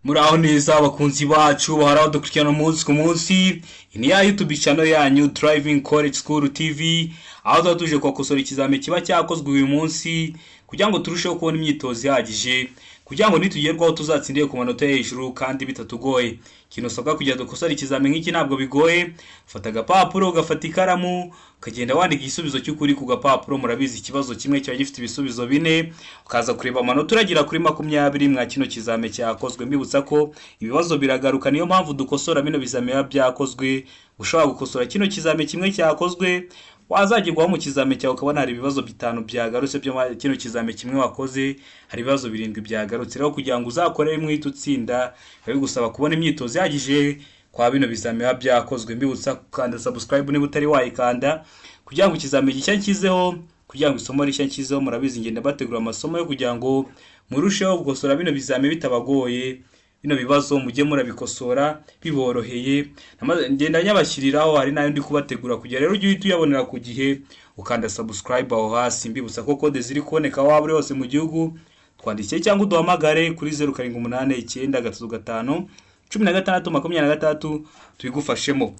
Muraho neza abakunzi bacu bahora badukurikirana umunsi ku munsi. Iyi ni ya YouTube channel yanyu Driving College School TV, aho tuba tuje kubakosora ikizami kiba cyakozwe uyu munsi kugira ngo turusheho kubona imyitozo ihagije, kugira ngo nitugerwaho tuzatsindire ku manota yo hejuru kandi bitatugoye. Ikintu usabwa kugira dukosore ikizami nk'iki ntabwo bigoye: fata agapapuro, ugafata ikaramu, ukagenda wandika igisubizo cy'ukuri ku gapapuro. Murabizi, ikibazo kimwe kiba gifite ibisubizo bine, ukaza kureba amanota uragira kuri 20 mwa kino kizame cyakozwe. Mbibutsa ko ibibazo biragaruka, niyo mpamvu dukosora bino bizame biba byakozwe. Ushobora gukosora kino kizame kimwe cyakozwe, wazagerwaho mu kizame cyawe ukabona hari ibibazo bitanu byagarutse byo kino kizame kimwe wakoze, hari ibibazo birindwi byagarutse. Rero kugira ngo uzakore rimwe uhite utsinda, biba bigusaba kubona imyitozo ihagije kwa bino bizame biba byakozwe. Mbibutsa gukanda subscribe niba utari wayikanda, kugira ngo ikizame gishya nshyizeho, kugira ngo isomo rishya nshyizeho. Murabizi, ngenda bategura amasomo yo kugira ngo murusheho gukosora bino bizame bitabagoye. Bino bibazo mujye murabikosora biboroheye. Ngenda nyabashyiriraho, hari n'ayo ndi kubategura kugira rero ujye uhita uyabonera ku gihe ukanda subscribe aho hasi. Mbibutsa ko kode ziri kuboneka aho waba uri hose mu gihugu. Twandikiye cyangwa uduhamagare kuri 0789351626, tubigufashemo.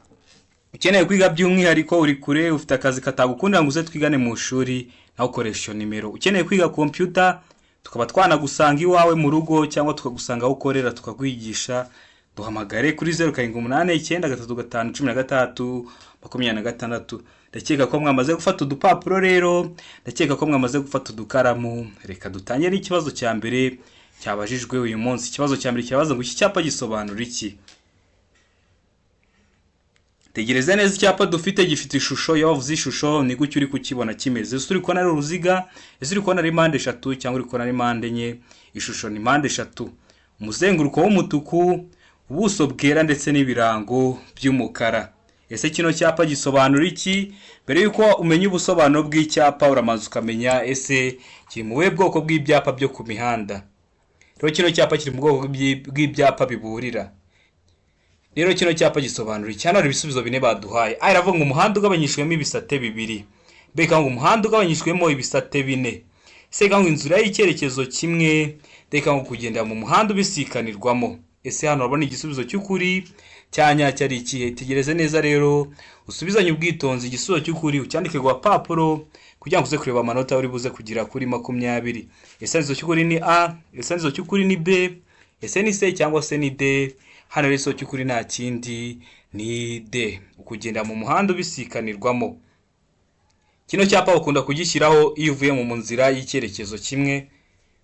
Ukeneye kwiga by'umwihariko, uri kure, ufite akazi katagukundira ngo uze twigane mu ishuri, nawe ukoresha iyo nimero. Ukeneye kwiga computer, tukaba twanagusanga iwawe mu rugo cyangwa tukagusanga aho ukorera tukakwigisha, duhamagare kuri 0789351326. Ndakeka ko mwamaze gufata udupapuro rero, ndakeka ko mwamaze gufata udukaramu. Reka dutangire n'ikibazo cya mbere cyabajijwe uyu munsi. Ikibazo cya mbere kirabaza ngo: iki cyapa gisobanura iki? Tegereza neza, icyapa dufite gifite ishusho. Iyo wavuze ishusho, ni gutyo uri kukibona kimeze. Ese uri kubona ari uruziga? Ese uri kubona ari mpande eshatu cyangwa uri kubona ari mpande enye? Ishusho ni mpande eshatu, umuzenguruko w'umutuku, ubuso bwera ndetse n'ibirango by'umukara. Ese kino cyapa gisobanura iki? Mbere y'uko umenya ubusobanuro bw'icyapa, uramanza ukamenya ese kiri mu buhe bwoko bw'ibyapa byo ku mihanda. Rero kino cyapa kiri mu bwoko bw'ibyapa biburira. Rero kino cyapa gisobanura iki? Hano hari ibisubizo bine baduhaye. A iravuga ngo umuhanda ugabanyijwemo ibisate bibiri, B ikavuga ngo umuhanda ugabanyijwemo ibisate bine, C ikavuga ngo inzira y'icyerekezo kimwe, D ikavuga ngo kugenda mu muhanda ubisikanirwamo. Ese hano urabona igisubizo cy'ukuri cya nyacyo ari ikihe? Tegereze neza rero, usubizanye ubwitonzi igisubizo cy'ukuri, ucyandike ku gapapuro kugira ngo uze kureba amanota uri buze kugira kuri 20. Ese igisubizo cy'ukuri ni A? Ese igisubizo cy'ukuri ni B? Ese ni C cyangwa se ni D? Hano rero igisubizo cy'ukuri nta kindi, ni D, ukugenda mu muhanda ubisikanirwamo. Kino cyapa bakunda kugishyiraho iyo uvuye mu nzira y'icyerekezo kimwe,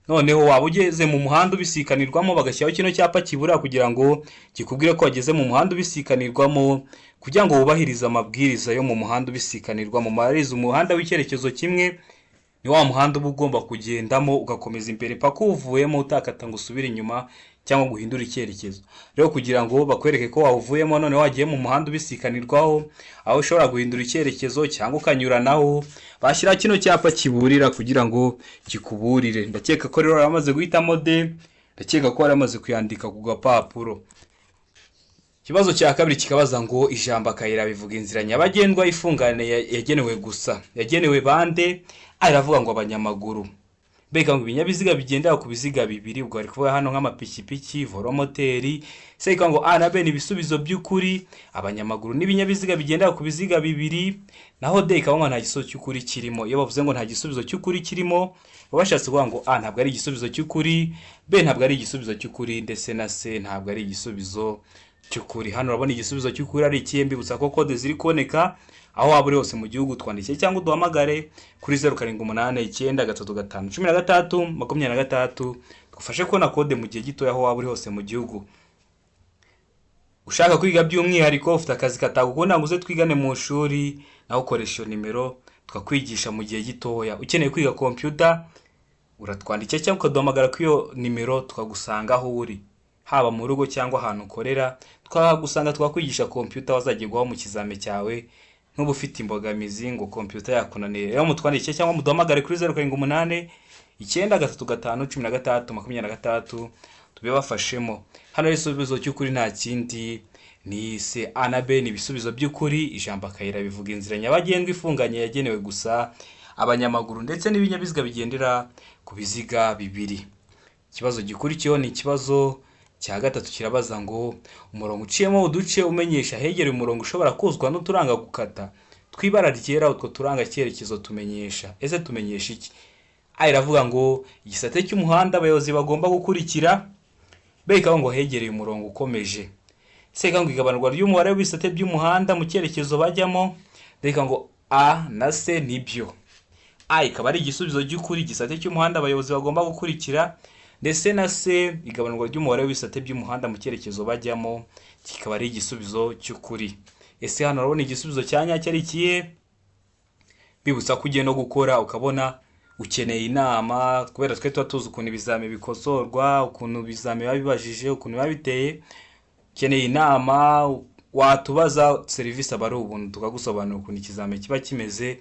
noneho waba ugeze mu muhanda ubisikanirwamo, bagashyiraho kino cyapa kibura kugira ngo kikubwire ko wageze mu muhanda ubisikanirwamo, kugira ngo wubahirize amabwiriza yo mu muhanda ubisikanirwamo. Mubahirize umuhanda w'icyerekezo kimwe ni wa muhanda uba ugomba kugendamo ugakomeza imbere paka uwuvuyemo, utakata ngo usubire inyuma cyangwa ngo uhindure icyerekezo. Rero kugira ngo bakwereke ko wawuvuyemo none wagiye mu muhanda ubisikanirwaho, aho ushobora guhindura icyerekezo cyangwa ukanyuranaho, bashyira kino cyapa kiburira kugira ngo kikuburire. Ndakeka ko rero waramaze guhitamo D, ndakeka ko waramaze kuyandika ku gapapuro. Ikibazo cya kabiri kikabaza ngo: ijambo akayira bivuga inzira nyabagendwa ifunganye yagenewe gusa, yagenewe bande? Aravuga ngo abanyamaguru, mbega ngo ibinyabiziga bigendera ku biziga bibiri, ubwo bari kuvuga hano nk'amapikipiki, velomoteri. Se ngo A na B ni ibisubizo by'ukuri, abanyamaguru n'ibinyabiziga bigendera ku biziga bibiri, naho D ikaba ngo nta gisubizo cy'ukuri kirimo. Iyo bavuze ngo nta gisubizo cy'ukuri kirimo, baba bashatse kuvuga ngo A ntabwo ari igisubizo cy'ukuri, B ntabwo ari igisubizo cy'ukuri, ndetse na C ntabwo ari igisubizo cy'ukuri. Hano urabona igisubizo cy'ukuri ari ikihe? Mbibutsa ko kode ziri kuboneka aho waba uri hose mu gihugu. Twandikiye cyangwa uduhamagare kuri 0789351626, tugufashe kubona kode mu gihe gitoya aho waba uri hose mu gihugu. Ushaka kwiga by'umwihariko, ufite akazi katagukunda ngo uze twigane mu ishuri, nawe ukoresha iyo nimero tukakwigisha mu gihe gitoya. Ukeneye kwiga computer, uratwandikira cyangwa ukaduhamagara kuri iyo nimero, tukagusanga aho uri, haba mu rugo cyangwa ahantu ukorera, twahagusanga twakwigisha computer, wazagerwaho mu kizame cyawe ntuba ufite imbogamizi ngo computer yakunaniye. Rero mutwandikiye cyangwa muduhamagare kuri 0789351626, tubibafashemo. Hano rero igisubizo cy'ukuri nta kindi, ni C. A na B ni ibisubizo by'ukuri. Ijambo akayira bivuga inzira nyabagendwa ifunganye yagenewe gusa abanyamaguru ndetse n'ibinyabiziga bigendera ku biziga bibiri. Ikibazo gikurikiyeho ni ikibazo Cya gatatu kirabaza ngo umurongo uciyemo uduce umenyesha ahegereye umurongo ushobora kuzwa n'uturanga gukata tw'ibara ryera, utwo turanga cyerekezo tumenyesha. Ese tumenyesha iki? A iravuga ngo igisate cy'umuhanda abayobozi bagomba gukurikira. B ikavuga ngo hegereye umurongo ukomeje. C ikavuga ngo igabanurwa ry'umubare w'ibisate by'umuhanda mu cyerekezo bajyamo. D ikavuga ngo A na C nibyo. A ikaba ari igisubizo cy'ukuri, igisate cy'umuhanda abayobozi bagomba gukurikira, ndetse na C, igabanurwa ry'umubare w'ibisate by'umuhanda mu cyerekezo bajyamo, kikaba ari igisubizo cy'ukuri. Ese hano urabona igisubizo cya nyacyo ari ikihe? Bibutsa ko ugiye no gukora ukabona ukeneye inama, kubera twe tuba tuzi ukuntu ibizami bikosorwa, ukuntu ibizami biba bibajije, ukuntu biba biteye. Ukeneye inama watubaza, serivisi aba ari ubuntu, tukagusobanurira ukuntu ikizami kiba kimeze.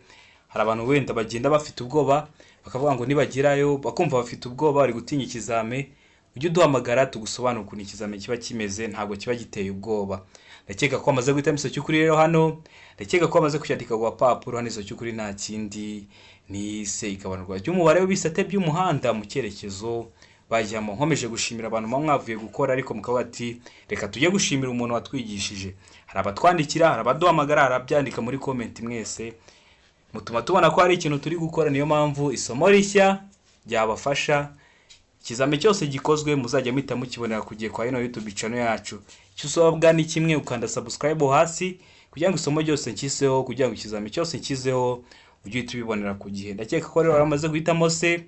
Hari abantu wenda bagenda bafite ubwoba, bakavuga ngo nibagerayo bakumva bafite ubwoba, bari gutinya ikizami. Ujye uduhamagara tugusobanurire ukuntu ikizami kiba kimeze, ntabwo kiba giteye ubwoba. Ndakeka ko wamaze guhitamo igisubizo cy'ukuri rero hano, ndakeka ko wamaze kucyandika ku gapapuro. Hano igisubizo cy'ukuri nta kindi ni C, igabanurwa ry'umubare w'ibisate by'umuhanda mu cyerekezo bajyamo. Nkomeje gushimira abantu muba mwavuye gukora ariko mukavuga ati reka tujye gushimira umuntu watwigishije. Hari abatwandikira, hari abaduhamagara, hari ababyandika muri comment, mwese mutuma tubona ko hari ikintu turi gukora. Niyo mpamvu isomo rishya ryabafasha, ikizami cyose gikozwe muzajya muhita mukibonera ku gihe kwa ino YouTube channel yacu. Icyo usabwa ni kimwe, ukanda subscribe hasi kugira ngo isomo ryose nshyizeho, kugira ngo ikizami cyose nshyizeho ujye uhita ubibonera ku gihe. Ndakeka ko rero waramaze guhitamo C,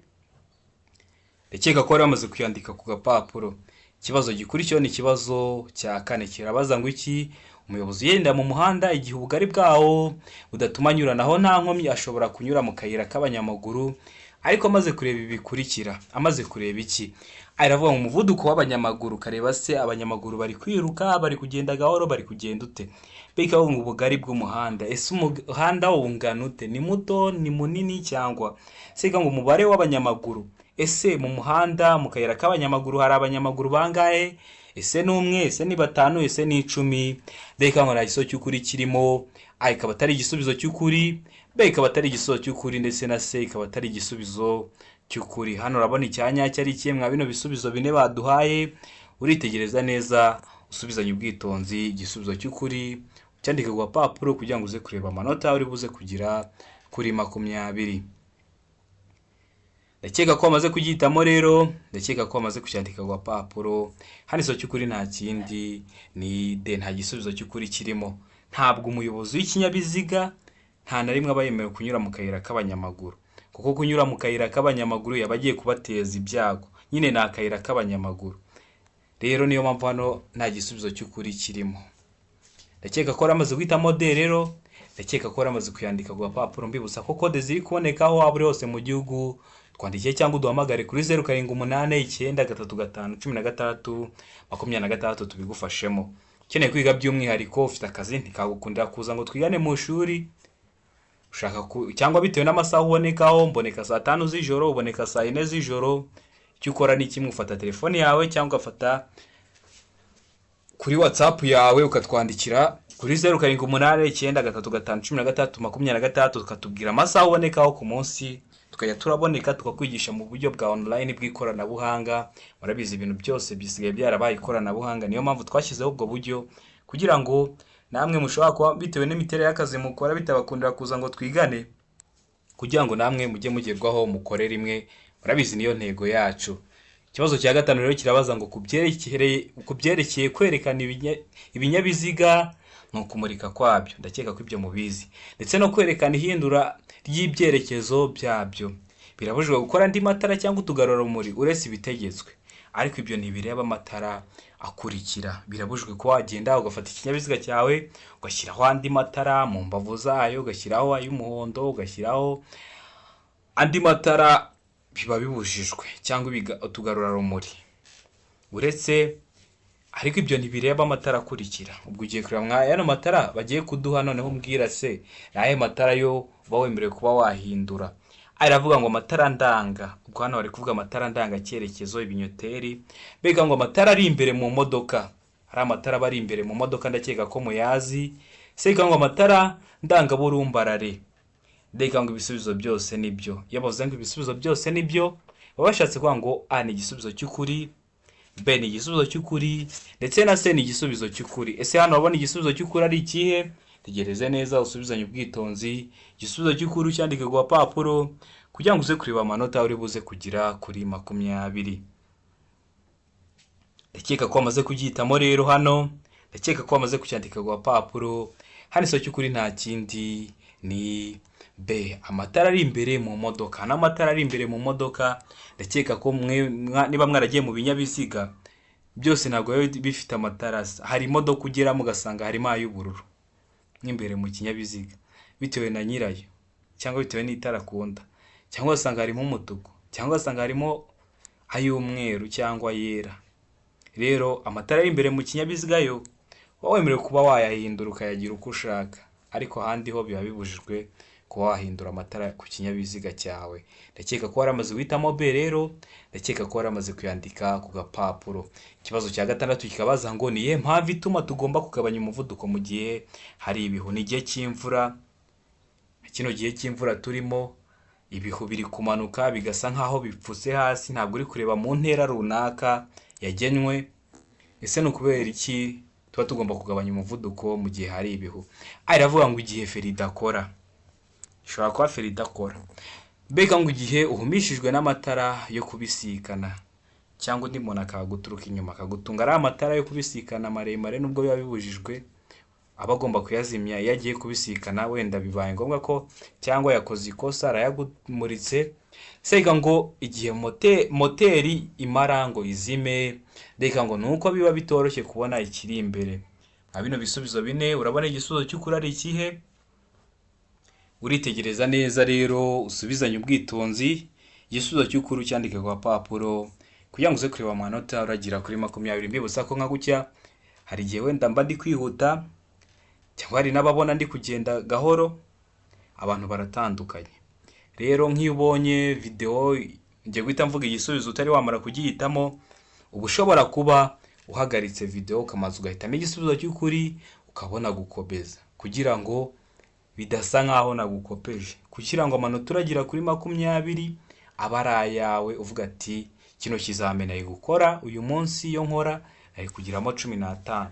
ndakeka ko wari wamaze kuyandika ku gapapuro. Ikibazo gikurikiyeho ni ikibazo cya kane, kirabaza ngo iki? Umuyobozi ugenda mu muhanda igihe ubugari bwawo budatuma anyuranaho nta nkomyi, ashobora kunyura mu kayira k'abanyamaguru ariko amaze kureba ibi bikurikira. Amaze kureba iki? Aravuga ngo umuvuduko w'abanyamaguru, kareba se abanyamaguru bari kwiruka, bari kugenda gahoro, bari kugenda ute? Bikavuga ngo ubugari bw'umuhanda, ese umuhanda wo ungana ute? Ni muto, ni munini cyangwa se? Ngo umubare w'abanyamaguru, ese mu muhanda mu kayira k'abanyamaguru hari abanyamaguru bangahe? Ese ni umwe, ese ni batanu, ese ni 10? Reka ngo nta gisubizo cy'ukuri kirimo. A ikaba atari igisubizo cy'ukuri, B ikaba atari igisubizo cy'ukuri, ndetse na C ikaba atari igisubizo cy'ukuri. Hano urabona icyanyacyo ari ikihe mwa bino bisubizo bine baduhaye? Uritegereza neza, usubizanye ubwitonzi igisubizo cy'ukuri, ucyandike ku gapapuro kugira ngo uze kureba amanota uri buze kugira kuri 20. Ndakeka ko wamaze kugihitamo rero, ndakeka ko wamaze kucyandika ku gapapuro. Hano igisubizo cy'ukuri nta kindi ni D, nta gisubizo cy'ukuri kirimo. Ntabwo umuyobozi w'ikinyabiziga nta na rimwe aba yemerewe kunyura mu kayira k'abanyamaguru, kuko kunyura mu kayira k'abanyamaguru yaba agiye kubateza ibyago. Nyine ni akayira k'abanyamaguru, rero niyo mpamvu hano nta gisubizo cy'ukuri kirimo. Ndakeka ko wari guhitamo D rero, ndakeka ko wari amaze kuyandika ku gapapuro. Mbibutsa ko kode ziri kuboneka aho waba uri hose mu gihugu, twandikiye cyangwa uduhamagare kuri 0789351626 tubigufashemo. Ukeneye kwiga by'umwihariko, ufite akazi ntikagukundira kuza ngo twigane mu ishuri, ushaka cyangwa bitewe n'amasaha ubonekaho, mboneka saa 5 z'ijoro, uboneka saa 4 z'ijoro, icyo ukora ni kimwe, ufata telefone yawe cyangwa ugafata kuri WhatsApp yawe ukatwandikira kuri 0789351626, tukatubwira amasaha ubonekaho ku munsi, tukajya turaboneka tukakwigisha mu buryo bwa online bw'ikoranabuhanga. Murabizi ibintu byose bisigaye byarabaye ikoranabuhanga, niyo mpamvu twashyizeho ubwo buryo kugira ngo namwe mushobora kuba bitewe n'imiterere y'akazi mukora bitabakundira kuza ngo twigane, kugira ngo namwe mujye mugerwaho mukore rimwe. Murabizi niyo ntego yacu. Ikibazo cya gatanu rero kirabaza ngo ku byerekeye kwerekana ibinyabiziga ni ukumurika kwabyo, ndakeka ko ibyo mubizi, ndetse no kwerekana ihindura ry'ibyerekezo byabyo. Birabujijwe gukora andi matara cyangwa utugarurarumuri uretse ibitegetswe, ariko ibyo ntibireba amatara akurikira. Birabujijwe kuba wagenda ugafata ikinyabiziga cyawe ugashyiraho andi matara mu mbavu zayo, ugashyiraho ay'umuhondo, ugashyiraho andi matara, biba bibujijwe, cyangwa utugarurarumuri uretse, ariko ibyo ntibireba amatara akurikira. Ubwo ugiye kureba mwa yano matara bagiye kuduha, noneho mbwira se ni ayahe matara yo uba wemerewe kuba wahindura? Aravuga ngo amatara ndanga, ubwo hano bari kuvuga amatara ndanga cyerekezo, ibinyoteri. Mbega ngo amatara ari imbere mu modoka, hari amatara aba ari imbere mu modoka, ndakeka ko muyazi. Se ngo amatara ndangaburumbarare. Ndeka ngo ibisubizo byose nibyo. Iyo bavuze ngo ibisubizo byose nibyo, baba bashatse kuvuga ngo A ni igisubizo cy'ukuri, B ni igisubizo cy'ukuri ndetse na C ni igisubizo cy'ukuri. Ese hano urabona igisubizo cy'ukuri ari ikihe? Tegereze neza usubizanye ubwitonzi, igisubizo cy'ukuri ucyandike ku gapapuro kugira ngo uze kureba amanota uri buze kugira kuri 20. Ndakeka ko wamaze kugihitamo rero hano, ndakeka ko wamaze kucyandika ku gapapuro. Hano igisubizo cy'ukuri nta kindi ni B, amatara ari imbere mu modoka. N'amatara ari imbere mu modoka, ndakeka ko niba mwaragiye mu binyabiziga byose ntabwo biba bifite amatara asa. Hari imodoka ugeramo ugasanga harimo ay'ubururu nk'imbere mu kinyabiziga bitewe na nyirayo cyangwa bitewe n'itara akunda, cyangwa ugasanga harimo umutuku, cyangwa ugasanga harimo ay'umweru cyangwa ayera. Rero amatara ari imbere mu kinyabiziga yo uba wemerewe kuba wayahindura ukayagira uko ushaka, ariko ahandi ho biba bibujijwe kuba wahindura amatara ku kinyabiziga cyawe. Ndakeka ko waramaze guhitamo B rero, ndakeka ko waramaze kuyandika ku gapapuro. Ikibazo cya gatandatu kikabaza ngo ni iyihe mpamvu ituma tugomba kugabanya umuvuduko mu gihe hari ibihu? Ni igihe cy'imvura, kino gihe cy'imvura turimo, ibihu biri kumanuka bigasa nkaho bipfutse hasi, ntabwo uri kureba mu ntera runaka yagenwe. Ese ni ukubera iki tuba tugomba kugabanya umuvuduko mu gihe hari ibihu? A iravuga ngo igihe feri idakora, ishobora kuba feri idakora. Mbega ngo igihe uhumishijwe n'amatara yo kubisikana cyangwa undi muntu akaguturuka inyuma akagutunga ari amatara yo kubisikana maremare, nubwo biba bibujijwe aba agomba kuyazimya iyo agiye kubisikana, wenda bibaye ngombwa ko cyangwa yakoze ikosa arayagumuritse. Sega ngo igihe moteri imara ngo izime, reka ngo nuko biba bitoroshye kubona ikiri imbere. Nka bino bisubizo bine, urabona igisubizo cy'ukuri ari ikihe? Uritegereza neza rero usubizanye ubwitonzi, igisubizo cy'ukuri ucyandike ku gapapuro kugira ngo uze kureba amanota uragira kuri 20. Mbibutsa ko nka gutya hari igihe wenda mba ndi kwihuta cyangwa hari n'ababona ndi kugenda gahoro, abantu baratandukanye. Rero nk'iyo ubonye videwo ngiye guhita mvuga igisubizo utari wamara kugihitamo, uba ushobora kuba uhagaritse videwo ukamaze ugahitamo igisubizo cy'ukuri ukabona gukomeza, kugira ngo bidasa nkaho nagukopeje, kugira ngo amanota uragira kuri 20 abe ari ayawe, uvuga ati kino kizamini nari gukora uyu munsi, iyo nkora nari kugiramo 15.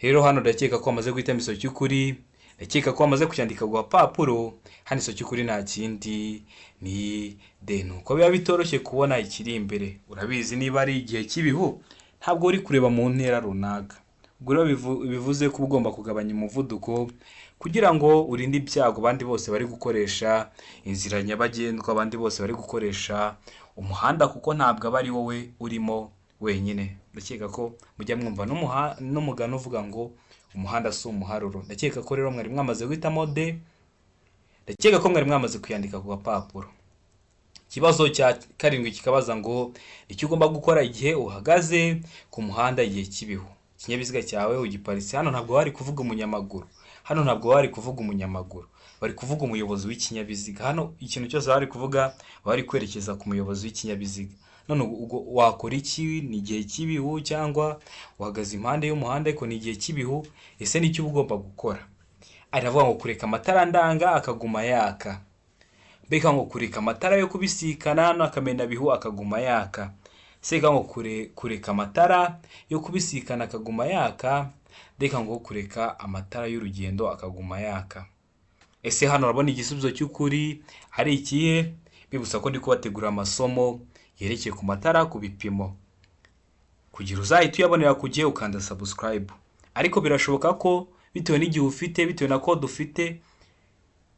Rero hano ndakeka ko wamaze guhitamo igisubizo cy'ukuri, ndakeka ko wamaze kucyandika ku gapapuro. Hano igisubizo cy'ukuri nta kindi ni D, nuko biba bitoroshye kubona ikiri imbere. Urabizi niba ari igihe cy'ibihu ntabwo uri kureba mu ntera runaka, ubwo rero bivuze ko uba ugomba kugabanya umuvuduko kugira ngo urinde ibyago abandi bose bari gukoresha inzira nyabagendwa, abandi bose bari gukoresha umuhanda, kuko ntabwo aba ari wowe urimo wenyine. Ndakeka ko mujya mwumva n'umugani uvuga ngo umuhanda si umuharuro. Ndakeka ko rero mwari mwamaze guhitamo D, ndakeka ko mwari mwamaze kuyandika ku gapapuro. Ikibazo cya karindwi kikabaza ngo icyo ugomba gukora igihe uhagaze ku muhanda igihe cy'ibihu, ikinyabiziga cyawe ugiparitse. Hano ntabwo bari kuvuga umunyamaguru, hano ntabwo bari kuvuga umunyamaguru, bari kuvuga umuyobozi w'ikinyabiziga. Hano ikintu cyose bari kuvuga bari kwerekeza ku muyobozi w'ikinyabiziga. None ubwo wakora iki? Ni igihe cy'ibihu cyangwa uhagaze impande y'umuhanda ariko ni igihe cy'ibihu, ese nicyo uba ugomba gukora? Aravuga ngo kureka amatara ndanga akaguma yaka, mbega ngo kureka amatara yo kubisikana n'akamenabihu akaguma yaka, seka ngo kureka amatara yo kubisikana akaguma yaka, reka ngo kureka amatara y'urugendo akaguma yaka. Ese hano urabona igisubizo cy'ukuri ari ikihe? Bibutsa ko ndi kubategurira amasomo yerekeye ku matara ku bipimo, kugira uzahite uyabonera ku gihe ukanda subscribe. Ariko birashoboka ko bitewe n'igihe ufite, bitewe na code ufite,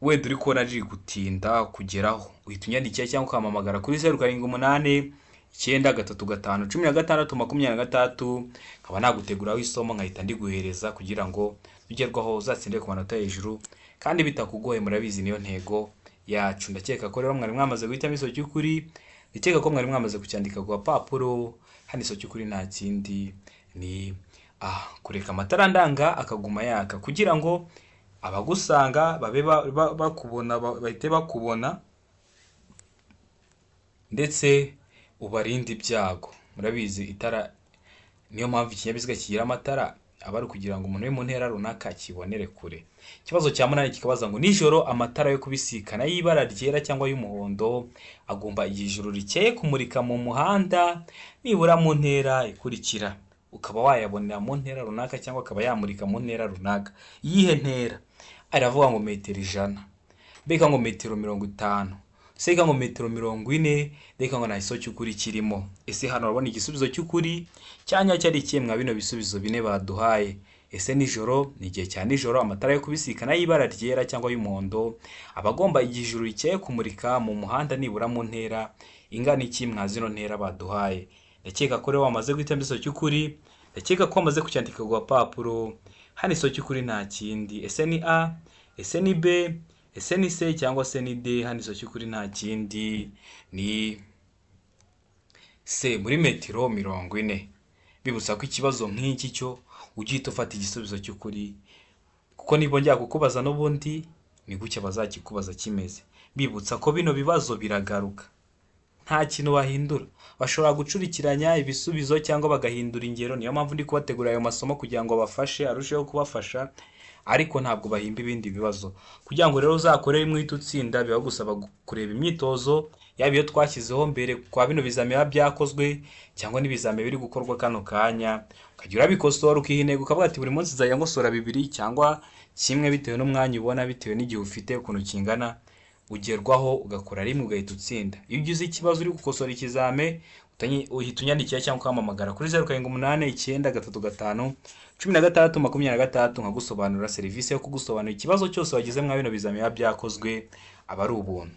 wenda uri kubona riri gutinda kugeraho, uhita unyandikira cyangwa ukampamagara kuri 078 935 16 26, nkaba naguteguraho isomo nkahita ndiguhereza kugira ngo nugerwaho uzatsinde ku manota hejuru kandi bitakugoye. Murabizi niyo ntego yacu. Ndakeka ko rero mwari mwamaze guhitamo igisubizo cy'ukuri, ndakeka ko mwari mwamaze kucyandika ku gapapuro. Hano igisubizo cy'ukuri nta kindi ni A, kureka amatara ndanga akaguma yaka kugira ngo abagusanga babe bakubona, bahite bakubona ndetse ubarinde ibyago. Murabizi itara, niyo mpamvu ikinyabiziga kigira amatara Aba ari ukugira ngo umuntu uri mu ntera runaka akibonere kure. Ikibazo cya munani kikabaza ngo nijoro amatara yo kubisikana y'ibara ryera cyangwa y'umuhondo agomba igihe ijoro rikeye kumurika mu muhanda nibura mu ntera ikurikira. Ukaba wayabonera mu ntera runaka cyangwa akaba yamurika mu ntera runaka. Iyihe ntera? Aravuga ngo metero 100, mbega ngo metero 50, se ngo metero 40, reka ngo nta gisozi cy'ukuri kirimo. Ese hano urabona igisubizo cy'ukuri cyanya cyari ikihe mwa bino bisubizo bine baduhaye? Ese nijoro ni igihe cya nijoro amatara yo kubisikana y'ibara ryera cyangwa y'umuhondo aba agomba igihe ijoro rikeye kumurika mu muhanda nibura mu ntera ingana iki mwa zino ntera baduhaye? Ndakeka ko rero wamaze guhitamo igisubizo cy'ukuri, ndakeka ko wamaze kucyandika ku gapapuro. Hano igisubizo cy'ukuri nta kindi. Ese ni A, ese ni B, ese ni C cyangwa se ni D? Hano igisubizo cy'ukuri nta kindi ni C, muri metero 40. Bibutsa ko ikibazo nk'iki cyo ujye uhita ufata igisubizo cy'ukuri, kuko nibongera kukubaza n'ubundi ni gutya bazakikubaza kimeze. Bibutsa ko bino bibazo biragaruka, nta kintu bahindura. Bashobora gucurikiranya ibisubizo cyangwa bagahindura ingero, niyo mpamvu ndi kubategurira ayo masomo kugira ngo abafashe, arusheho kubafasha, ariko ntabwo bahimba ibindi bibazo. Kugira ngo rero uzakore rimwe uhite utsinda, biba gusaba kureba imyitozo, yaba iyo twashyizeho mbere kwa bino bizami biba byakozwe cyangwa n'ibizami biri gukorwa kano kanya, ukajya urabikosora ukiha intego ukavuga ati buri munsi nzajya ngosora 2 cyangwa 1 bitewe n'umwanya ubona, bitewe n'igihe ufite ukuntu kingana, ugerwaho ugakora rimwe ugahita utsinda. Iyo ugize ikibazo uri gukosora ikizame, uhita unyandikira cyangwa ukampamagara kuri 0 7 8 9 3 5 16 26, nkagusobanurira. Serivisi yo kugusobanurira ikibazo cyose wagize mwa bino bizami biba byakozwe aba ari ubuntu.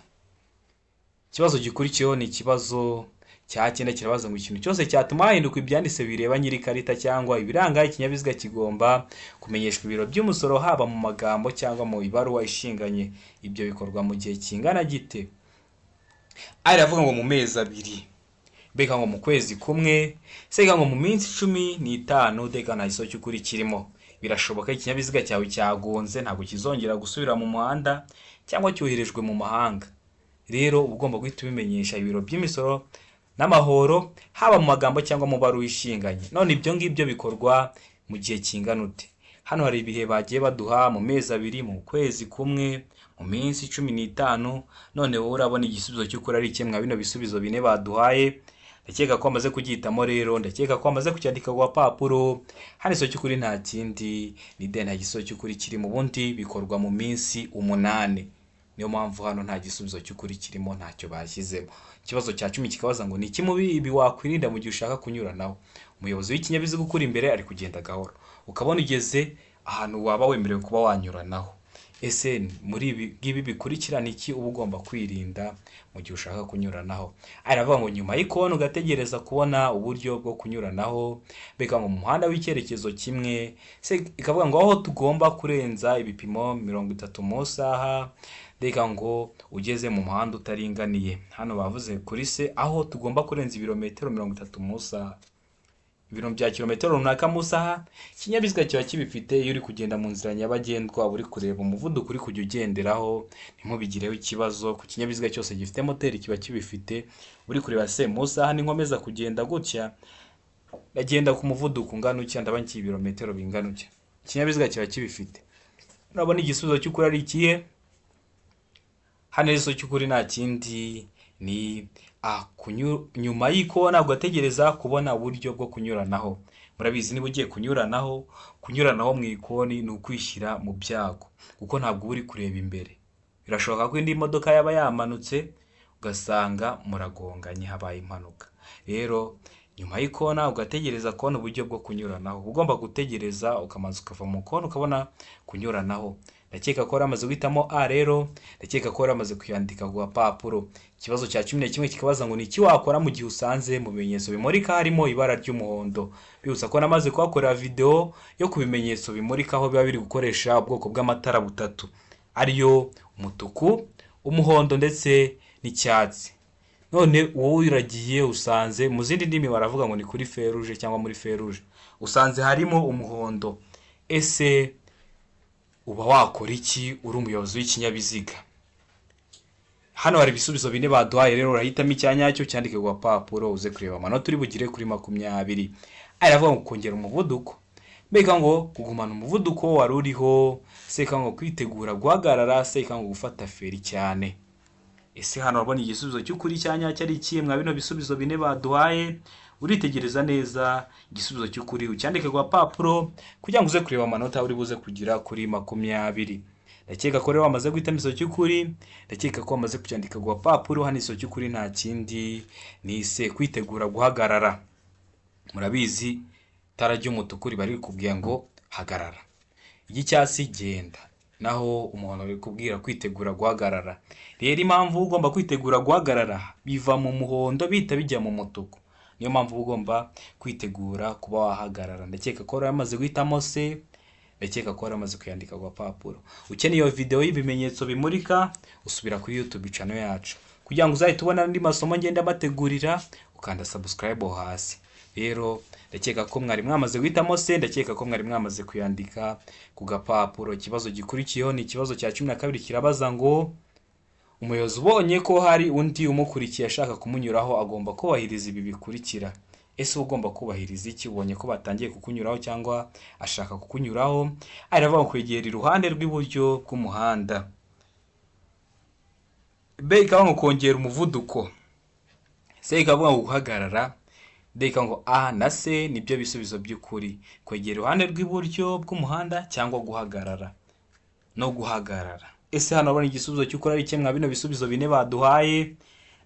Ikibazo gikurikiyeho ni ikibazo cya cyenda, kirabaza ngo ikintu cyose cyatuma hahinduka ibyanditse bireba nyir'ikarita cyangwa ibiranga ikinyabiziga kigomba kumenyeshwa ibiro by'umusoro haba mu magambo cyangwa mu ibaruwa ishinganye. Ibyo bikorwa mu gihe kingana gite? A iravuga ngo mu mezi 2, mbega ngo mu kwezi kumwe, se ngo mu minsi 15, deka nta gisozi cy'ukuri kirimo. Birashoboka ikinyabiziga cyawe cyagonze ntabwo kizongera gusubira mu muhanda cyangwa cyoherejwe mu mahanga. Rero uba ugomba guhita ubimenyesha ibiro by'imisoro n'amahoro haba mu magambo cyangwa mu baruwa ishinganye. None ibyo ngibyo bikorwa mu gihe kingana ute? Hano hari ibihe bagiye baduha: mu mezi 2, mu kwezi kumwe, mu minsi 15. None wowe urabona igisubizo cy'ukuri ari ikihe mwa bino bisubizo bine baduhaye? Ndakeka ko wamaze kugihitamo rero, ndakeka ko wamaze kucyandika ku gapapuro. Hano igisubizo cy'ukuri nta kindi ni D, nta gisubizo cy'ukuri kirimo. Ubundi bikorwa mu minsi 8. Niyo mpamvu hano nta gisubizo cy'ukuri kirimo, ntacyo bashyizemo. Ikibazo cya 10 kikabaza ngo ni iki muri ibi wakwirinda mu gihe ushaka kunyuranaho? Umuyobozi w'ikinyabiziga ukuri imbere ari kugenda gahoro, ukabona ugeze ahantu waba wemerewe kuba wanyuranaho. Ese muri ibi ngibi bikurikira ni iki uba ugomba kwirinda mu gihe ushaka kunyuranaho? Aravuga ngo nyuma y'ikoni ugategereza kubona uburyo bwo kunyuranaho, mbega ngo mu muhanda w'icyerekezo kimwe, se ikavuga ngo aho tugomba kurenza ibipimo 30 mu isaha, reka ngo ugeze mu muhanda utaringaniye. Hano bavuze kuri se aho tugomba kurenza ibirometero 30 mu isaha, ibiro bya kilometero runaka mu isaha. Ikinyabiziga kiba kibifite. Iyo uri kugenda mu nzira nyabagendwa uri kureba umuvuduko uri kujya ugenderaho, ntimubigireho ikibazo. Ku kinyabiziga cyose gifite moteri kiba kibifite. Uri kureba se mu isaha ninkomeza kugenda gutya ndagenda ku muvuduko ungana utya, ndaba ngiye ibirometero bingana utya. Ikinyabiziga kiba kibifite. Urabona igisubizo cy'ukuri ari ikihe? Hano igisubizo cy'ukuri nta kindi ni A, nyuma y'ikona ugategereza kubona uburyo bwo kunyuranaho. Murabizi, niba ugiye kunyuranaho, kunyuranaho mu ikoni ni ukwishyira mu byago, kuko ntabwo uba uri kureba imbere. Birashoboka ko indi modoka yaba yamanutse ugasanga muragonganye, habaye impanuka. Rero nyuma y'ikona ugategereza kubona uburyo bwo kunyuranaho, uba ugomba gutegereza ukamanza ukava mu kona ukabona kunyuranaho. Ndakeka ko wari guhitamo A rero, ndakeka ko wari wamaze kuyandika ku gapapuro. Ikibazo cya 11 kikabaza ngo ni iki wakora mu gihe usanze mu bimenyetso bimurika harimo ibara ry'umuhondo? Bibutsa ko namaze kuhakorera video yo ku bimenyetso bimurika, aho biba biri gukoresha ubwoko bw'amatara butatu, ariyo umutuku, umuhondo ndetse n'icyatsi. None wowe uragiye usanze, mu zindi ndimi baravuga ngo ni kuri feruje cyangwa muri feruje, usanze harimo umuhondo. Ese uba wakora iki uri umuyobozi w'ikinyabiziga? Hano hari ibisubizo bine baduhaye, rero urahitamo icya nyacyo cyandike ku gapapuro, uze kureba amanota uri bugire kuri 20. Aravuga ngo kongera umuvuduko, Mbega ngo kugumana umuvuduko wari uriho, C ngo kwitegura guhagarara, D ngo gufata feri cyane. Ese hano urabona igisubizo cy'ukuri cya nyacyo ari ikihe mwa bino bisubizo bine baduhaye? Uritegereza neza igisubizo cy'ukuri ucyandike ku gapapuro kugira ngo uze kureba amanota uri buze kugira kuri 20. Ndakeka ko rero wamaze guhitamo igisubizo cy'ukuri, ndakeka ko wamaze kucyandika ku gapapuro. Hano igisubizo cy'ukuri nta kindi ni C, kwitegura guhagarara. Murabizi itara ry'umutuku riba riri kubwira ngo hagarara, iry'icyatsi genda, naho umuhondo riri kubwira kwitegura guhagarara. Rero impamvu ugomba kwitegura guhagarara biva mu muhondo bihita bijya mu mutuku, niyo mpamvu uba ugomba kwitegura kuba wahagarara. Ndakeka ko rero wamaze guhitamo C, ndakeka ko wari wamaze kuyandika ku gapapuro. Ukeneye iyo video y'ibimenyetso bimurika, usubira kuri YouTube channel yacu kugira ngo uzahite ubona andi masomo ngenda bategurira, ukanda subscribe aho hasi. Rero ndakeka ko mwari mwamaze guhitamo C, ndakeka ko mwari mwamaze kuyandika ku gapapuro. Ikibazo gikurikiyeho ni ikibazo cya 12, kirabaza ngo umuyobozi ubonye ko hari undi umukurikiye ashaka kumunyuraho agomba kubahiriza ibi bikurikira. Ese uba ugomba kubahiriza iki ubonye ko batangiye kukunyuraho cyangwa ashaka kukunyuraho? Aravuga ngo kwegera iruhande rw'iburyo bw'umuhanda, B ikavuga ngo kongera umuvuduko, C ikavuga ngo guhagarara, D ikavuga ngo A na C nibyo bisubizo by'ukuri, kwegera iruhande rw'iburyo bw'umuhanda cyangwa guhagarara no guhagarara. Ese hano urabona igisubizo cy'ukuri ari kimwe mwa bino bisubizo bine baduhaye?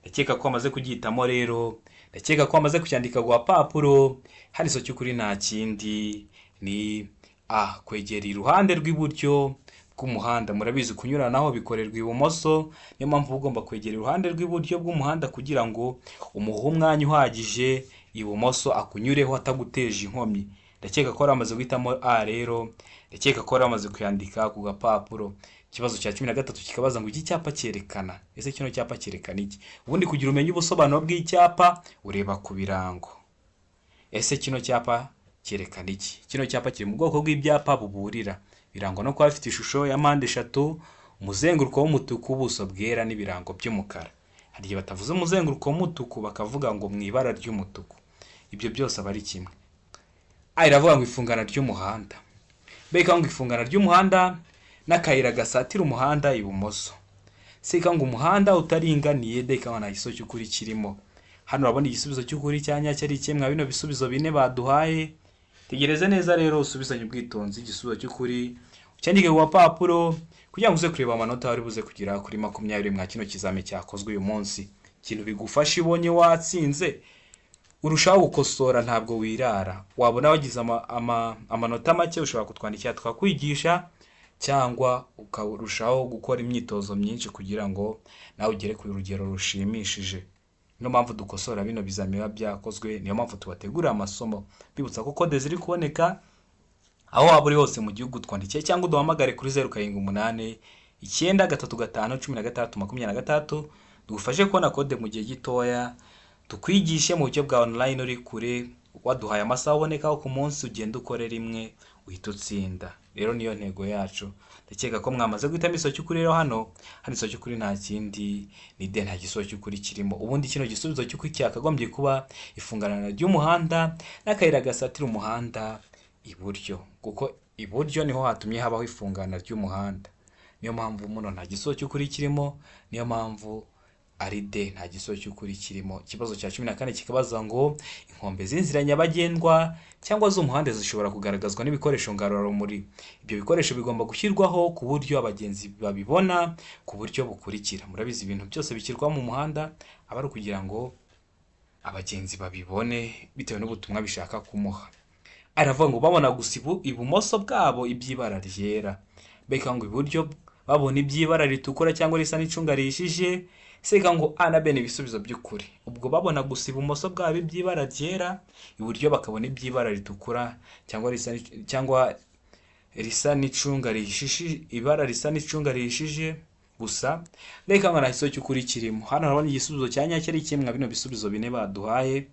Ndakeka ko wamaze kugihitamo rero, ndakeka ko wamaze kucyandika ku gapapuro. Hano igisubizo cy'ukuri nta kindi ni A, kwegera iruhande rw'iburyo bw'umuhanda. Murabizi kunyuranaho bikorerwa ibumoso, niyo mpamvu uba ugomba kwegera iruhande rw'iburyo bw'umuhanda kugira ngo umuhe umwanya uhagije ibumoso akunyureho ataguteje inkomyi. Ndakeka ko wari wamaze guhitamo A rero, ndakeka ko wari wamaze kuyandika ku gapapuro. Ikibazo cya 13 kikabaza ngo iki cyapa cyerekana. Ese kino cyapa cyerekana iki? Ubundi kugira umenye ubusobanuro bw'icyapa ureba ku birango. Ese kino cyapa cyerekana iki? Kino cyapa kiri mu bwoko bw'ibyapa buburira, birangwa no kuba bifite ishusho ya mpande eshatu, umuzenguruko w'umutuku, ubuso bwera n'ibirango by'umukara. Hari igihe batavuze umuzenguruko w'umutuku bakavuga ngo mu ibara ry'umutuku, ibyo byose aba ari kimwe. A iravuga ngo ifungana ry'umuhanda, B ikavuga ngo ifungana ry'umuhanda n'akayira gasatira umuhanda ibumoso, C ikavuga ngo umuhanda utaringaniye, D ikavuga nta gisubizo cy'ukuri kirimo. Hano urabona igisubizo cy'ukuri cya nyacyo ari ikihe mwa bino bisubizo bine baduhaye? Tegereze neza rero usubizanye ubwitonzi igisubizo cy'ukuri ucyandike ku gapapuro kugira ngo uze kureba amanota wari buze kugera kuri 20 mwa kino kizami cyakozwe uyu munsi. Ikintu bigufasha ibonye watsinze urushaho gukosora, ntabwo wirara. Wabona wagize amanota make ushobora kutwandikira tukakwigisha, cyangwa ukarushaho gukora imyitozo myinshi kugira ngo nawe ugere ku rugero rushimishije. Niyo mpamvu dukosora bino bizami biba byakozwe, niyo mpamvu tubategurira amasomo. Bibutsa ko kode ziri kuboneka aho waba uri hose mu gihugu, twandikiye cyangwa uduhamagare kuri 078 935 16 26, tugufashe kubona kode mu gihe gitoya, tukwigishe mu buryo bwa online uri kure, waduhaye amasaha abonekaho ku munsi, ugenda ukore rimwe uhita utsinda. Rero niyo ntego yacu. Ndakeka ko mwamaze guhitamo igisubizo cy'ukuri rero. Hano igisubizo cy'ukuri nta kindi ni D, nta gisubizo cy'ukuri kirimo. Ubundi kino gisubizo cy'ukuri cyakagombye kuba ifungana ry'umuhanda n'akayira gasatira umuhanda iburyo, kuko iburyo niho hatumye habaho ifungana ry'umuhanda. Niyo mpamvu muno nta gisubizo cy'ukuri kirimo, niyo mpamvu ari D, nta gisubizo cy'ukuri kirimo. Ikibazo cya 14 kikabaza ngo inkombe z'inzira nyabagendwa cyangwa z'umuhanda zishobora kugaragazwa n'ibikoresho ngarurarumuri. Ibyo bikoresho bigomba gushyirwaho ku buryo abagenzi babibona ku buryo bukurikira. Murabizi ibintu byose bishyirwa mu muhanda aba ari ukugira ngo abagenzi babibone bitewe n'ubutumwa bishaka kumuha. Aravuga ngo babona gusa ibumoso bwabo iby'ibara ryera, beka ngo iburyo babona iby'ibara ritukura cyangwa risa n'icunga rihishije, seka ngo A na B ni ibisubizo by'ukuri. Ubwo babona gusa ibumoso bwabo iby'ibara ryera, iburyo bakabona iby'ibara ritukura cyangwa risa cyangwa risa n'icunga rihishije, ibara risa n'icunga rihishije gusa. Reka ngo nta gisubizo cy'ukuri kirimo. Hano urabona igisubizo cya nyacyo ari kimwe bino bisubizo bine baduhaye.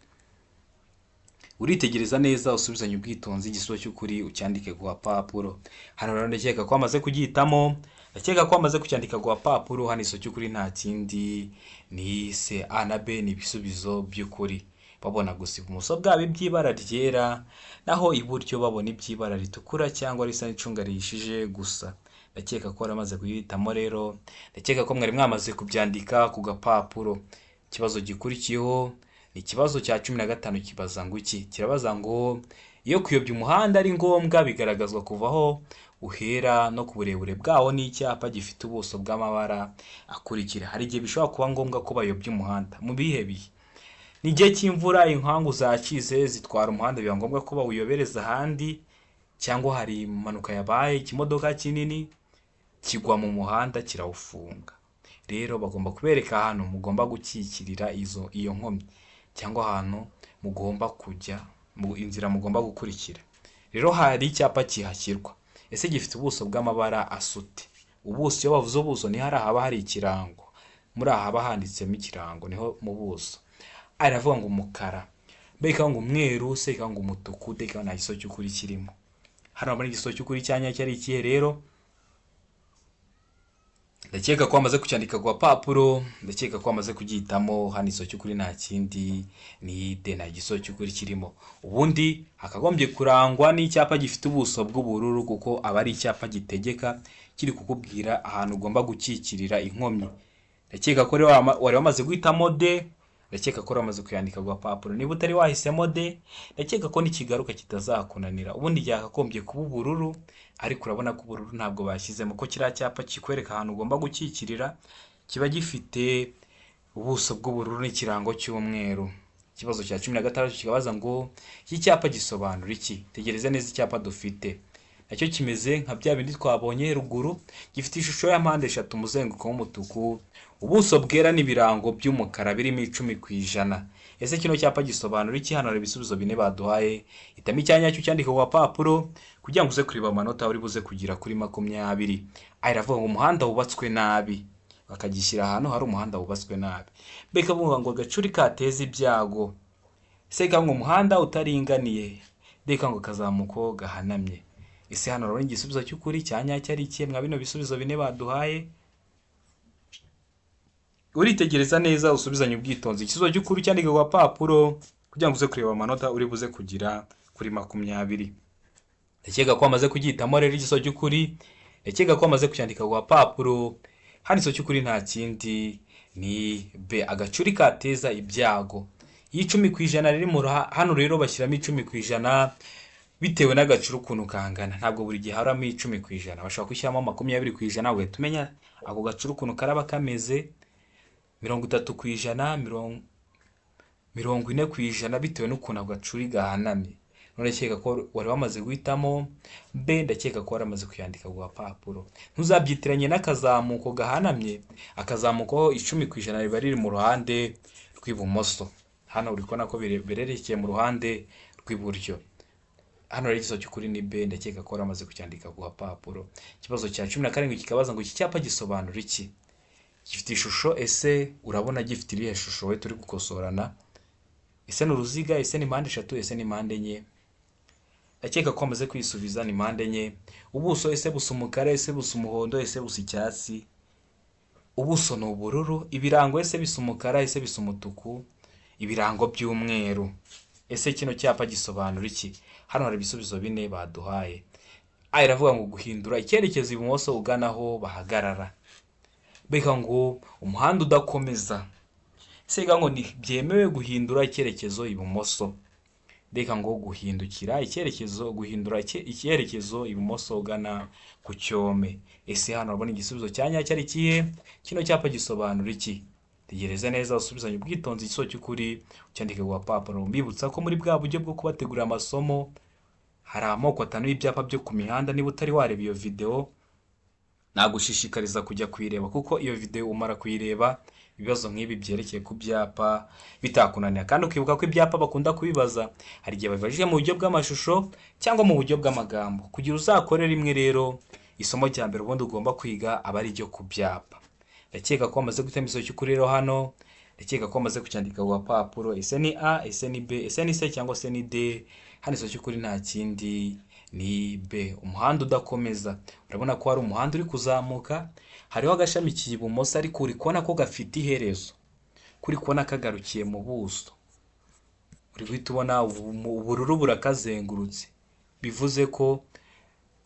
Uritegereza neza usubizanye ubwitonzi igisubizo cy'ukuri ucyandike ku gapapuro. Hano rero ndakeka ko wamaze kugihitamo, ndakeka ko wamaze kucyandika ku gapapuro. Hano igisubizo cy'ukuri nta kindi ni C, A na B ni ibisubizo by'ukuri. Babona gusa ibumoso bwabo iby'ibara ryera, naho iburyo babona iby'ibara ritukura cyangwa risa n'icunga rihishije gusa. Ndakeka ko waramaze kuyihitamo rero, ndakeka ko mwari mwamaze kubyandika ku gapapuro. Ikibazo gikurikiyeho ni ikibazo cya 15 kibaza ngo iki? Kirabaza ngo iyo kuyobya umuhanda ari ngombwa bigaragazwa kuva aho uhera no ku burebure bwawo n'icyapa gifite ubuso bw'amabara akurikira. Hari igihe bishobora kuba ngombwa ko bayobya umuhanda. Mu bihe bihe? Ni igihe cy'imvura, inkangu zacitse zitwara umuhanda, biba ngombwa ko bawuyobereza ahandi, cyangwa hari impanuka yabaye, ikimodoka kinini kigwa mu muhanda kirawufunga. Rero bagomba kubereka ahantu mugomba gukikirira iyo nkomyi, cyangwa ahantu mugomba kujya, inzira mugomba gukurikira. Rero hari icyapa kihashyirwa. Ese gifite ubuso bw'amabara asute? Ubuso, iyo bavuze ubuso ni hariya haba hari ikirango, muri aha haba handitsemo ikirango, niho mu buso. A iravuga ngo umukara, B ikavuga ngo umweru, C ikavuga ngo umutuku, D ikavuga nta gisubizo cy'ukuri kirimo. Hano urabona igisubizo cy'ukuri cya nyacyo ari ikihe rero? Ndakeka ko wamaze kucyandika ku gapapuro, ndakeka ko wamaze kugihitamo. Hano igisubizo cy'ukuri nta kindi ni D, nta gisubizo cy'ukuri kirimo. Ubundi hakagombye kurangwa n'icyapa gifite ubuso bw'ubururu, kuko aba ari icyapa gitegeka kiri kukubwira ahantu ugomba gukikirira inkomyi. Ndakeka ko rero wari wamaze guhitamo D, ndakeka ko wari wamaze kuyandika ku gapapuro. Niba utari wahisemo D, ndakeka ko nikigaruka kitazakunanira. Ubundi byakagombye kuba ubururu, ariko urabona ko ubururu ntabwo bashyizemo, ko kiriya cyapa kikwereka ahantu ugomba gukikirira kiba gifite ubuso bw'ubururu n'ikirango cy'umweru. Ikibazo cya 16 kikabaza ngo iki cyapa gisobanura iki? Tegereza neza icyapa dufite. Nacyo kimeze nka bya bindi twabonye ruguru, gifite ishusho ya mpande eshatu, umuzenguruko w'umutuku, ubuso bwera n'ibirango by'umukara birimo 10%. Ese kino cyapa gisobanura iki? Hano hari ibisubizo bine baduhaye. Hitamo icya nyacyo cyandika ku gapapuro kugira ngo uze kureba amanota uri buze kugira kuri 20. A iravuga ngo umuhanda wubatswe nabi, bakagishyira ahantu hari umuhanda wubatswe nabi. B ikavuga ngo agacuri kateza ibyago. C ikavuga ngo umuhanda utaringaniye. D ikavuga ngo akazamuko gahanamye. Ese hano urabona igisubizo cy'ukuri cya nyacyo ari ikihe mwa bino bisubizo bine baduhaye? Uritegereza neza usubizanye ubwitonzi igisubizo cy'ukuri cyandika ku gapapuro kugira ngo uze kureba amanota uri buze kugira kuri 20. Ndakeka ko wamaze kugihitamo rero igisubizo cy'ukuri, ndakeka ko wamaze kucyandika ku gapapuro. Hano igisubizo cy'ukuri nta kindi ni B, agacuri kateza ibyago. Iyo 10% riri mu hano rero bashyiramo 10% bitewe n'agacuri ukuntu kangana. Ntabwo buri gihe haramo 10%, bashobora gushyiramo 20%, ugahita umenya ako gacuri ukuntu karaba kameze, 30%, 40%, bitewe n'ukuntu ako gacuri gahanamye. None ndakeka ko wari wamaze guhitamo B, ndakeka ko waramaze kuyandika ku gapapuro. Ntuzabyitiranye n'akazamuko gahanamye. Akazamuko 10% riba riri mu ruhande rw'ibumoso. Hano uri kubona ko birerekeye mu ruhande rw'iburyo. Hano rero igisubizo cy'ukuri ni B, ndakeka ko waramaze kucyandika ku gapapuro. Ikibazo cya 17 kikabaza ngo iki cyapa gisobanura iki? Gifite ishusho, ese urabona gifite irihe shusho we turi gukosorana? Ese ni uruziga? Ese ni mpande eshatu? Ese ni mpande enye? Ndakeka ko wamaze kwisubiza, ni mpande enye. Ubuso ese busa umukara? Ese busa umuhondo? Ese busa icyatsi? Ubuso ni ubururu. Ibirango ese bisa umukara? Ese bisa umutuku? Ibirango by'umweru. Ese kino cyapa gisobanura iki? Hano hari ibisubizo bine baduhaye. A iravuga ngo guhindura icyerekezo ibumoso ugana aho bahagarara. B ikavuga ngo umuhanda udakomeza. C ikavuga ngo ntibyemewe guhindura icyerekezo ibumoso. D ikavuga ngo guhindukira icyerekezo, guhindura icyerekezo ibumoso ugana ku cyome. Ese hano urabona igisubizo cya nyacyo ari ikihe? Kino cyapa gisobanura iki? Tegereza neza usubizanye ubwitonzi igisubizo cy'ukuri ucyandike ku gapapuro. Mbibutsa ko muri bwa buryo bwo kubategurira amasomo hari amoko atanu y'ibyapa byo ku mihanda. Niba utari wareba iyo video, nagushishikariza kujya kuyireba, kuko iyo video umara kuyireba ibibazo nk'ibi byerekeye ku byapa bitakunanira. Kandi ukibuka ko ibyapa bakunda kubibaza, hari igihe babibajije mu buryo bw'amashusho cyangwa mu buryo bw'amagambo. Kugira uzakore rimwe rero, isomo rya mbere ubundi ugomba kwiga aba ari iryo ku byapa. Ndakeka ko wamaze guhitamo igisubizo cy'ukuri rero hano, ndakeka ko wamaze kucyandika ku gapapuro. Ese ni A? Ese ni B? Ese ni C cyangwa se ni D? Hano igisubizo cy'ukuri nta kindi ni B, umuhanda udakomeza. Urabona ko hari umuhanda uri kuzamuka, hariho agashamikiye ibumoso, ariko uri kubona ko gafite iherezo, kuri kubona kagarukiye mu buso. Uri guhita ubona ubururu burakazengurutse, bivuze ko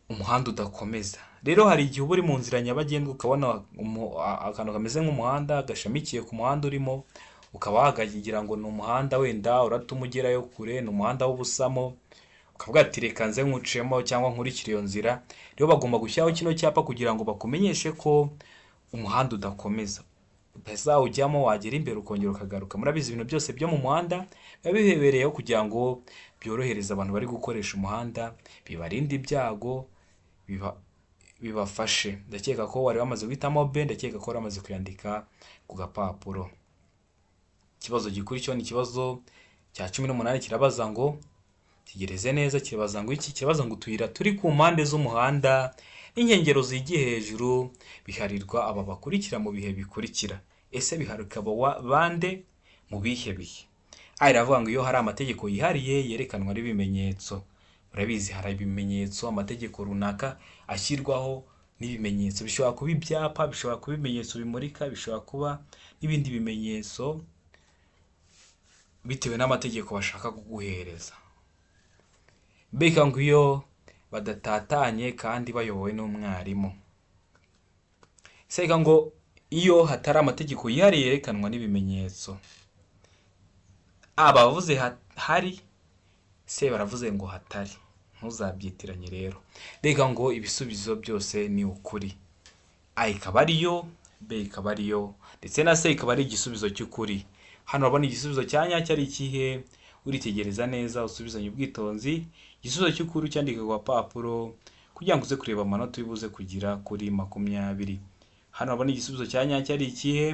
umuhanda udakomeza. Rero hari igihe uba uri mu nzira nyabagendwa ukabona akantu kameze nk'umuhanda gashamikiye ku muhanda urimo, ukaba wakagira ngo ni umuhanda wenda uratuma ugerayo kure, ni umuhanda w'ubusamo, ukavuga ati reka nze nywucemo cyangwa nkurikire iyo nzira. Rero bagomba gushyiraho kino cyapa kugira ngo bakumenyeshe ko umuhanda udakomeza, utazawujyamo wagera imbere ukongera ukagaruka. Murabizi ibintu byose byo mu muhanda biba bibereyeho kugira ngo byorohereze abantu bari gukoresha umuhanda, bibarinde ibyago, bibafashe. Ndakeka ko wari wamaze guhitamo B, ndakeka ko wari wamaze kuyandika ku gapapuro. Ikibazo gikurikiyeho ni ikibazo cya 18, kirabaza ngo, tegereze neza, kirabaza ngo iki? Kirabaza ngo utuyira turi ku mpande z'umuhanda n'inkengero zigiye hejuru biharirwa aba bakurikira mu bihe bikurikira. Ese biharirwa bande mu bihe bihe? A iravuga ngo iyo hari amategeko yihariye yerekanwa n'ibimenyetso. Murabizi hari ibimenyetso, amategeko runaka ashyirwaho n'ibimenyetso, bishobora kuba ibyapa, bishobora kuba ibimenyetso bimurika, bishobora kuba n'ibindi bimenyetso bitewe n'amategeko bashaka kuguhereza. Mbega ngo iyo badatatanye kandi bayobowe n'umwarimu. Seka ngo iyo hatari amategeko yihariye yerekanwa n'ibimenyetso. A bavuze hari, C baravuze ngo hatari. Ntuzabyitiranye rero. Reka ngo ibisubizo byose ni ukuri. A ikaba ariyo, B ikaba ariyo, ndetse na C ikaba ari igisubizo cy'ukuri. Hano urabona igisubizo cya nyacyo ari ikihe? Uritegereza neza usubizanye ubwitonzi, igisubizo cy'ukuri ucyandike ku gapapuro kugira ngo uze kureba amanota uri buze kugira kuri 20. Hano urabona igisubizo cya nyacyo ari ikihe?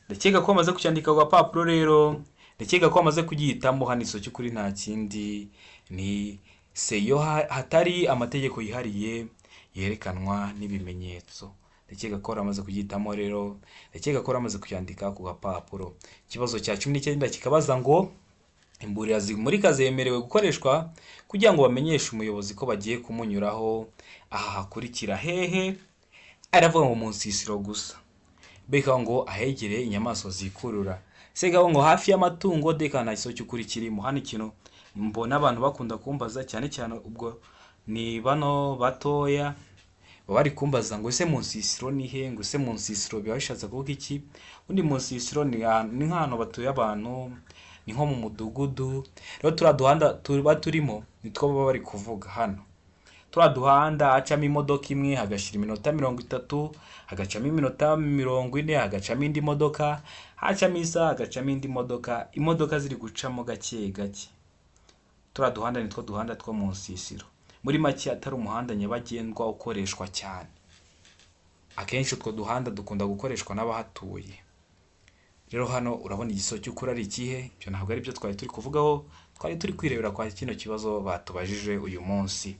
Ndakeka ko wamaze kucyandika ku gapapuro rero, ndakeka ko wamaze kugihitamo. Hano igisubizo cy'ukuri nta kindi ni C, iyo hatari amategeko yihariye yerekanwa n'ibimenyetso. Ndakeka ko wamaze kugihitamo rero, ndakeka ko wamaze kuyandika ku gapapuro. Ikibazo cya 19 kikabaza ngo imburira zimurika zemerewe gukoreshwa kugira ngo bamenyeshe umuyobozi ko bagiye kumunyuraho aha hakurikira hehe? Aravuga ngo mu nsisiro gusa. Beka ngo ahegereye inyamaswa zikurura. Se ngo hafi y'amatungo, deka nta gisubizo cy'ukuri kirimo. Hano ikintu mbona abantu bakunda kumbaza cyane cyane ubwo ni bano batoya, baba bari kumbaza ngo ese mu nsisiro ni he, ngo ese mu nsisiro biba bishatse kuvuga iki? Ubundi mu nsisiro ni nk'ahantu batuye abantu, ni nko mu mudugudu. Rero turiya duhanda tuba turimo nitwo baba bari kuvuga hano. Turiya duhanda hacamo imodoka imwe hagashyira iminota 30, hagacamo iminota 40, hagacamo indi modoka, hacamo isaha, hagacamo indi modoka, imodoka ziri gucamo gake gake. Turiya duhanda nitwo duhanda two mu nsisiro. Muri make atari umuhanda nyabagendwa ukoreshwa cyane. Akenshi utwo duhanda dukunda gukoreshwa n'abahatuye. Rero hano urabona igisubizo cy'ukuri ari ikihe? Ibyo ntabwo ari byo twari turi kuvugaho, twari turi kwirebera kwa kino kibazo batubajije uyu munsi.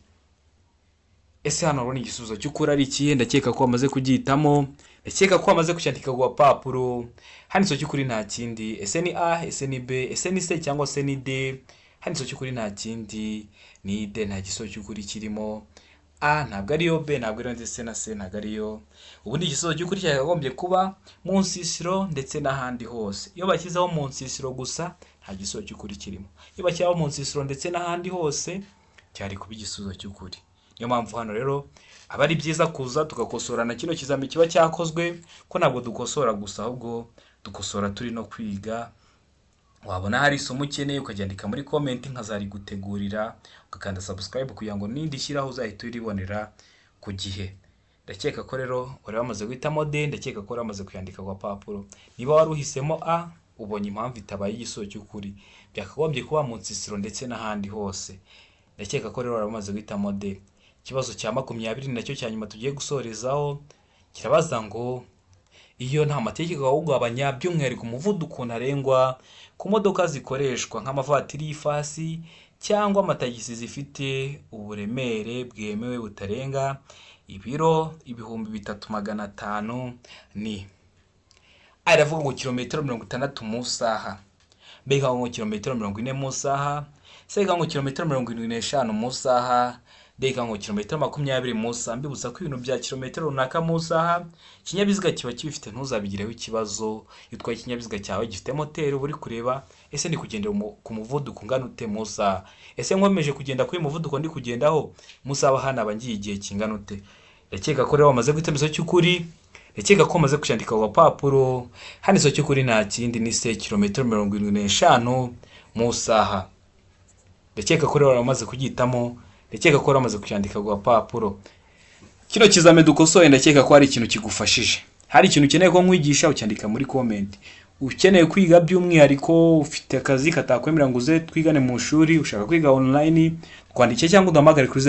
Ese hano urabona igisubizo cy'ukuri ari ikihe? Ndakeka ko wamaze kugihitamo, ndakeka ko wamaze kucyandika ku gapapuro. Hano igisubizo cy'ukuri nta kindi. Ese ni A, ese ni B, ese ni C cyangwa se ni D? Hano igisubizo cy'ukuri nta kindi ni D, nta gisubizo cy'ukuri kirimo. A ntabwo ariyo, B ntabwo ariyo, ndetse na C ntabwo ariyo. Ubundi igisubizo cy'ukuri cyakagombye kuba mu nsisiro ndetse n'ahandi hose. Iyo bashyizeho mu nsisiro gusa nta gisubizo cy'ukuri kirimo. Iyo bashyiraho mu nsisiro ndetse n'ahandi hose cyari kuba igisubizo cy'ukuri. Niyo mpamvu hano rero aba ari byiza kuza tugakosorana kino kizami kiba cyakozwe, ko ntabwo dukosora gusa ahubwo dukosora turi no kwiga. Wabona hari isomo ukeneye ukaryandika muri comment nkazarigutegurira, ugakanda subscribe kugira ngo nindishyiraho uzahite uribonera ku gihe. Ndakeka ko rero wari wamaze guhitamo D, ndakeka ko wari wamaze kuyandika ku gapapuro. Niba wari uhisemo A, ubonye impamvu itabaye igisubizo cy'ukuri. Byakagombye kuba mu nsisiro ndetse n'ahandi hose. Ndakeka ko rero wari wamaze guhitamo D. Ikibazo cya 20 nacyo cya nyuma tugiye gusorezaho kirabaza ngo iyo nta mategeko awugabanya by'umwihariko umuvuduko ntarengwa ku modoka zikoreshwa nk'amavatiri y'ifasi cyangwa amatagisi zifite uburemere bwemewe butarenga ibiro 3500 ni A iravuga ngo kilometero 60 mu isaha, B ikavuga ngo kilometero 40 mu isaha, C ikavuga ngo kilometero 75 mu isaha, Ndeka ngo kilometero 20 mu isaha. Mbibutsa ko ibintu bya kilometero runaka mu isaha ikinyabiziga kiba kibifite, ntuzabigireho ikibazo. Iyo utwaye ikinyabiziga cyawe gifite moteri, uba uri kureba: ese ndi kugendera ku muvuduko ungana ute mu isaha? Ese nkomeje kugenda kuri uyu muvuduko ndi kugendaho, mu isaha hano aba ngiye igihe kingana ute? Ndakeka ko rero wamaze guhitamo igisozi cy'ukuri. Ndakeka ko wamaze kucyandika ku gapapuro. Hano igisozi cy'ukuri nta kindi, ni se kilometero 75 mu isaha. Ndakeka ko rero wamaze kugihitamo. Ndakeka ko wamaze kucyandika ku gapapuro. Kino kizame dukosoye, ndakeka ko hari ikintu kigufashije. Hari ikintu ukeneye ko nkwigisha, ucyandika muri comment. Ukeneye kwiga by'umwihariko, ufite akazi katakwemera ngo uze twigane mu ishuri, ushaka kwiga online, twandike cyangwa uduhamagare kuri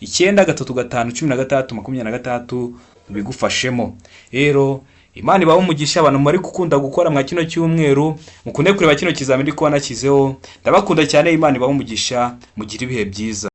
0789351626 tubigufashemo. Rero Imana ibahe umugisha. Abantu muri gukunda gukora mwa kino cyumweru, mukunde kureba kino kizamini ndi kuba nashyizeho. Ndabakunda cyane. Imana ibahe umugisha, mugire ibihe byiza.